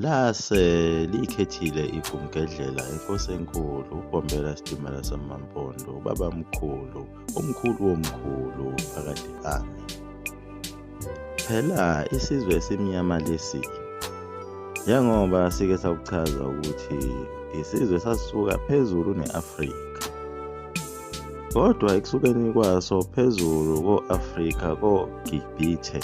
Lase liyikhethile igumgedlela inkosi enkulu uBhombela Sitimela samaMpondo ubabamkhulu umkhulu womkhulu phakade amen. Phela isizwe esimnyama lesi njengoba sike sakuchaza ukuthi isizwe sasisuka phezulu ne-Afrika kodwa ekusukeni kwaso phezulu ko-Afrika koGibhithe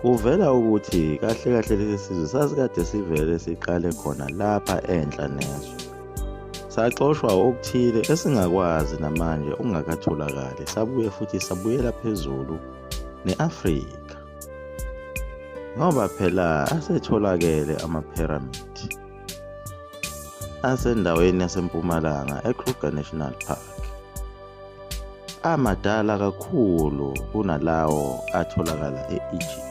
Kuvela ukuthi kahle kahle lesi sizwe sasikade sivele siqale khona lapha enhla nezwe. Saxoshwa okuthile esingakwazi namanje okungakatholakali sabuye futhi sabuyela phezulu ne-Afrika. Ngoba phela asetholakele ama-pyramid asendaweni yasempumalanga eKruger National Park. Amadala kakhulu kunalawo atholakala e-Egypt.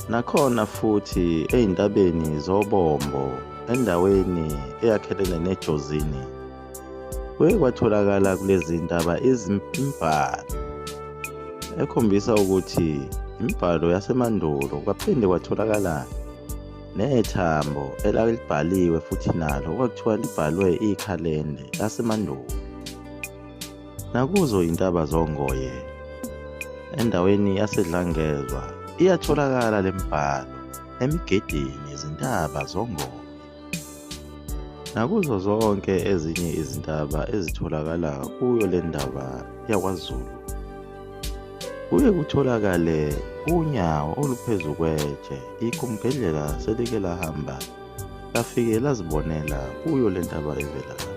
Nakhona futhi ezintabeni zoBombo endaweni eyakhelene neJozini kuye kwatholakala kulezi ntaba imibhalo ekhombisa ukuthi imibhalo yasemandulo kwaphinde kwatholakala nethambo elalibhaliwe futhi nalo kwakuthiwa libhalwe ikhalende lasemandulo. Nakuzo intaba zoNgoye endaweni yaseDlangezwa iyatholakala le mibhalo emigedeni yezintaba zoNgoye. Nakuzo zonke ezinye izintaba ezitholakala kuyo le ndaba yakwaZulu kuye kutholakale unyawo oluphezu kwetshe ikhumgedlela selike lahamba lafike lazibonela kuyo le ntaba evelayo.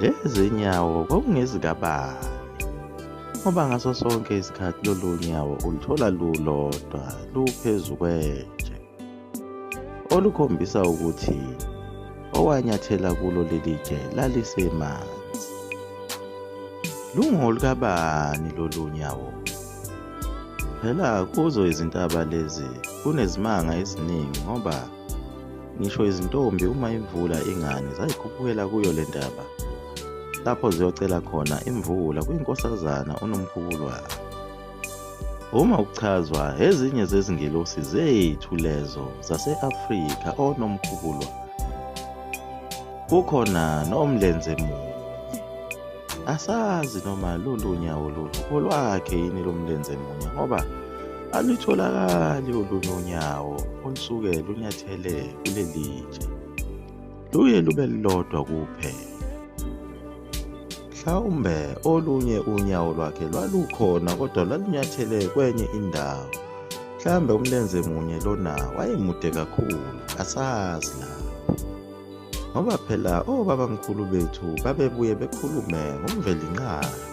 Lezi nyawo kwakungezikabani ngoba ngaso sonke isikhathi lolu nyawo uluthola lulodwa luphezu kwetshe olukhombisa ukuthi owanyathela kulo leli tshe lalisemanzi. Lungolukabani lolu nyawo? Phela kuzo izintaba lezi kunezimanga eziningi ngoba ngisho izintombi uma imvula ingani zayikhuphukela kuyo le ntaba lapho ziyocela khona imvula kwinkosazana uNomkhubulwane. Uma kuchazwa ezinye zezingelosi zethu lezo zase-Afrika oNomkhubulwane kukhona nomlenze munye. Asazi noma lolu nyawo lolu olwakhe yini lomlenze munye ngoba alutholakali olunye unyawo olusuke lunyathele kuleli tshe. Luye lube lulodwa kuphela. Mhlawumbe olunye unyawo lwakhe lwalukhona kodwa lwalunyathele kwenye indawo. Mhlawumbe umlenze munye lona wayemude kakhulu, asazi lapho. Ngoba phela obabamkhulu bethu babebuye bekhulume ngoMvelinqangi.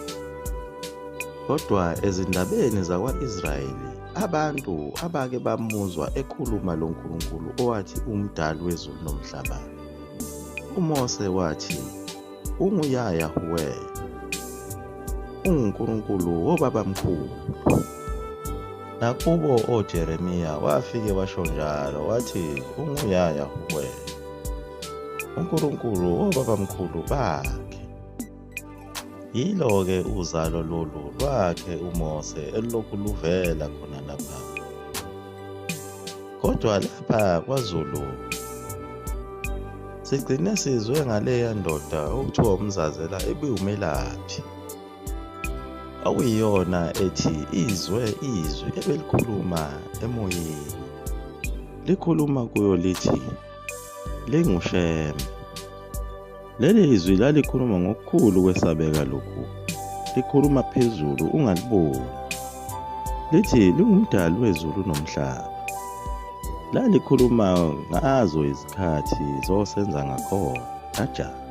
Kodwa ezindabeni zakwa-Israyeli abantu abake bamuzwa ekhuluma lo Nkulunkulu owathi umdali wezulu nomhlaba. UMose wathi unguYahuwe, unguNkulunkulu wobabamkhulu. Nakubo oJeremiya wafike washo njalo wathi unguYahuwe, uNkulunkulu wobabamkhulu bakhe. Yilo-ke uzalo lolu lwakhe uMose elulokhu luvela khona lapha. Kodwa lapha kwaZulu sigcine sizwe ngaleya ndoda okuthiwa uMzazela ebiwumelaphi okuyiyona ethi izwe izwi ebelikhuluma emoyeni likhuluma kuyo lithi linguShembe. Leli zwi lalikhuluma ngokukhulu ukwesabeka lokhu, likhuluma phezulu ungaliboni. Lithi lingumdali wezulu nomhlaba. Lalikhuluma ngazo izikhathi zosenza ngakhona kanjani.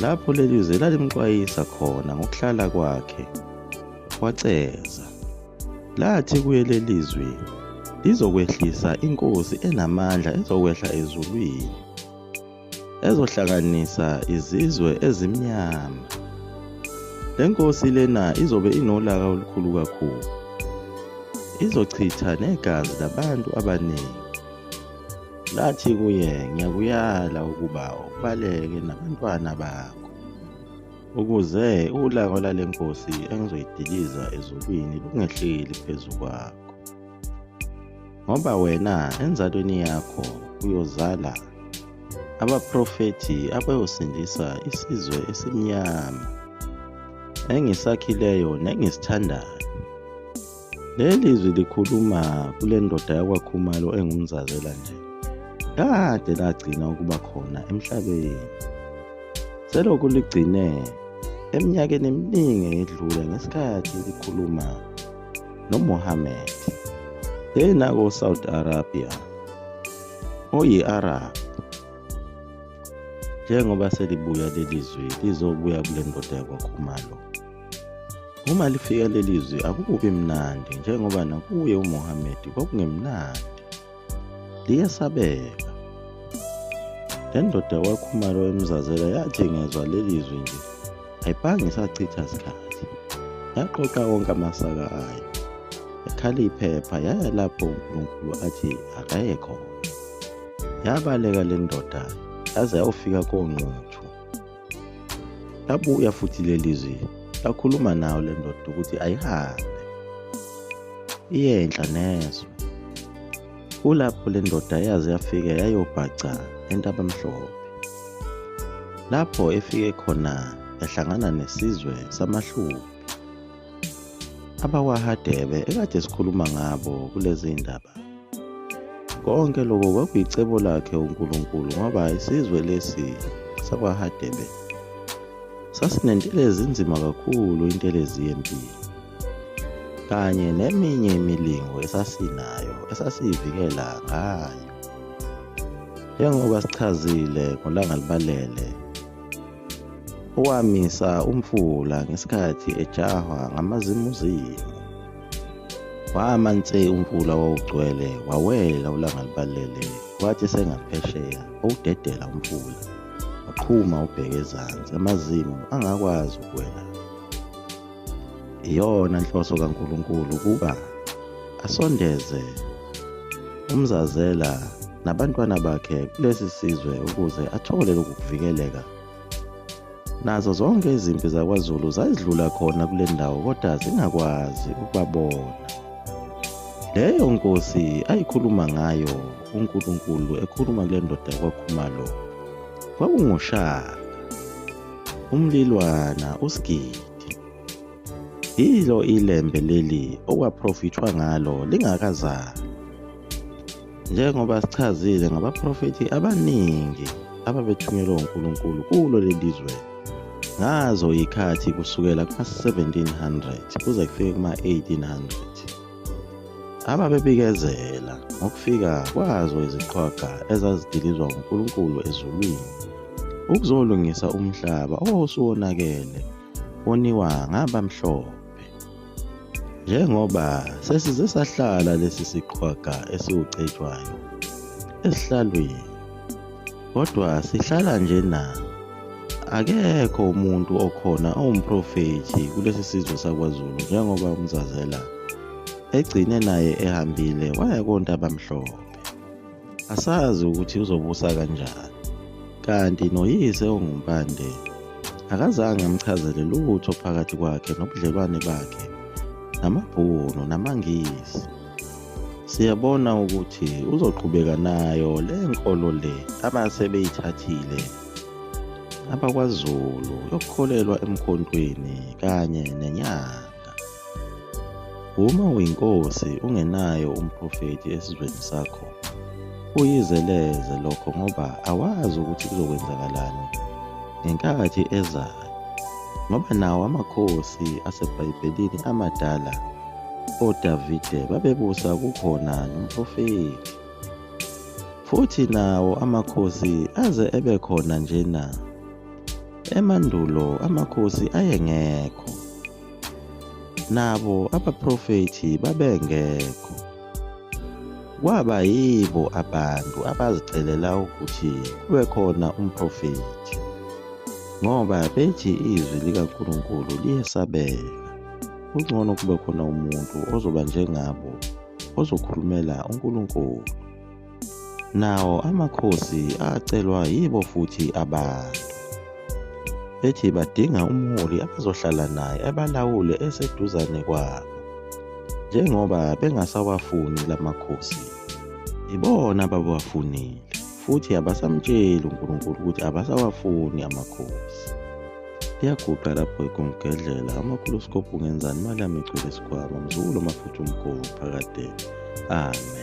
Lapho leli zwi lalimxwayisa khona ngokuhlala kwakhe kwaceza. Lathi kuye leli zwi lizokwehlisa inkosi enamandla ezokwehla ezulwini. Ezohlanganisa izizwe ezimnyama. Le nkosi lena izobe inolaka olukhulu kakhulu. Izochitha negazi labantu abaningi. Lathi kuye, ngiyakuyala ukuba ubaleke nabantwana bakho, ukuze ulaka lwale nkosi engizoyidiliza ezulwini lungehleli phezu kwakho. Ngoba wena enzalweni yakho uyozala abaprofethi abayosindisa isizwe esimnyama engisakhileyo nengisithandayo. Leli zwi likhuluma kule ndoda yakwaKhumalo enguMzazela nje, kade lagcina ukuba khona emhlabeni. Selokhu ligcine eminyakeni eminingi eyedlule ngesikhathi likhuluma noMohammed lena ko-Saudi Arabia oyi-Arab. Njengoba selibuya leli zwi lizobuya kule ndoda yakwaKhumalo. Uma lifika leli zwi akukubi mnandi njengoba nakuye uMohammed kwakungemnandi. Liyesabeka. Le ndoda yakwaKhumalo eMzazela yathi ngezwa leli zwi nje ayibhange isachitha sikhathi. Yaqoqa wonke amasaka ayo. Yakhala iphepha yaya lapho uNkulunkulu athi akaye khona. Yabaleka le ndoda yaze yawufika koNquthu. Labuya futhi leli zwi lakhuluma nayo le ndoda ukuthi ayihambe iye enhla nezwe. Kulapho le ndoda yaze yafika yayobhaca eNtabamhlophe. Lapho efike khona yahlangana nesizwe samaHlubi abakwaHadebe ekade sikhuluma ngabo kulezi ndaba. Konke lokho kwakuyicebo lakhe uNkulunkulu ngoba isizwe lesi sakwaHadebe sasinentelezi inzima kakhulu, intelezi yempilo kanye neminye imilingo esasinayo esasiyivikela ngayo. Njengoba sichazile ngoLangalibalele owamisa umfula ngesikhathi ejahwa ngamazimuzimu. Wama nse umfula wawugcwele wawela uLangalibalele wathi sengaphesheya wawudedela umfula waqhuma ubheke ezansi amazimu angakwazi ukuwela. Iyona nhloso kaNkulunkulu ukuba asondeze uMzazela nabantwana bakhe kulesi sizwe ukuze athole lokhu kuvikeleka. Nazo zonke izimpi zakwaZulu zazidlula khona kule ndawo kodwa zingakwazi ukubabona. Leyo nkosi ayikhuluma ngayo uNkulunkulu ekhuluma kule ndoda yakwaKhumalo kwakunguShaka, uMlilwana, uSigidi. Yilo ilembe leli okwaprofithwa ngalo lingakazalwa. Njengoba sichazile ngabaprofethi abaningi ababethunyelwe uNkulunkulu kulo leli zwe ngazo yikhathi kusukela kuma-1700 kuze kufike kuma-1800 ababebikezela ngokufika kwazo iziqhwaga ezazidilizwa nguNkulunkulu ezulwini ukuzolungisa umhlaba owawusuwonakele woniwa ngabamhlophe. Njengoba sesize sahlala lesi siqhwaga esiwucetshwayo esihlalweni, kodwa sihlala nje na akekho umuntu okhona owumprofethi kulesi sizwe sakwaZulu njengoba uMzazela egcine naye ehambile waya koNtabamhlophe. Asazi ukuthi uzobusa kanjani. Kanti noyise onguMpande akazange amchazele lutho phakathi kwakhe nobudlelwane bakhe namaBhunu namaNgisi. Siyabona ukuthi uzoqhubeka nayo le nkolo le abase beyithathile abakwaZulu yokukholelwa emkhontweni kanye nenyanga. Uma uyinkosi ungenayo umprofethi esizweni sakho, kuyizeleze lokho ngoba awazi ukuthi kuzokwenzakalani ngenkathi ezayo. Ngoba nawo amakhosi aseBhayibhelini amadala oDavide babebusa kukhona nomprofethi. Futhi nawo amakhosi aze ebe khona njena. Emandulo amakhosi ayengekho. Nabo abaprofethi babengekho. Kwaba yibo abantu abazicelela ukuthi kube khona umprofethi, ngoba bethi izwi likaNkulunkulu liyesabeka. Kungcono kube khona umuntu ozoba njengabo ozokhulumela uNkulunkulu. Nawo amakhosi acelwa yibo futhi abantu. Bethi badinga umholi abazohlala naye abalawule eseduzane kwabo. Njengoba bengasawafuni lamakhosi, ibona ababewafunile futhi abasamtsheli uNkulunkulu ukuthi abasawafuni amakhosi. Liyaguqa lapho igumgedlela amakhuluskophu ngenzani imali yami igcwele isikhwama mzukulu mafutha umgovu phakade. Amen.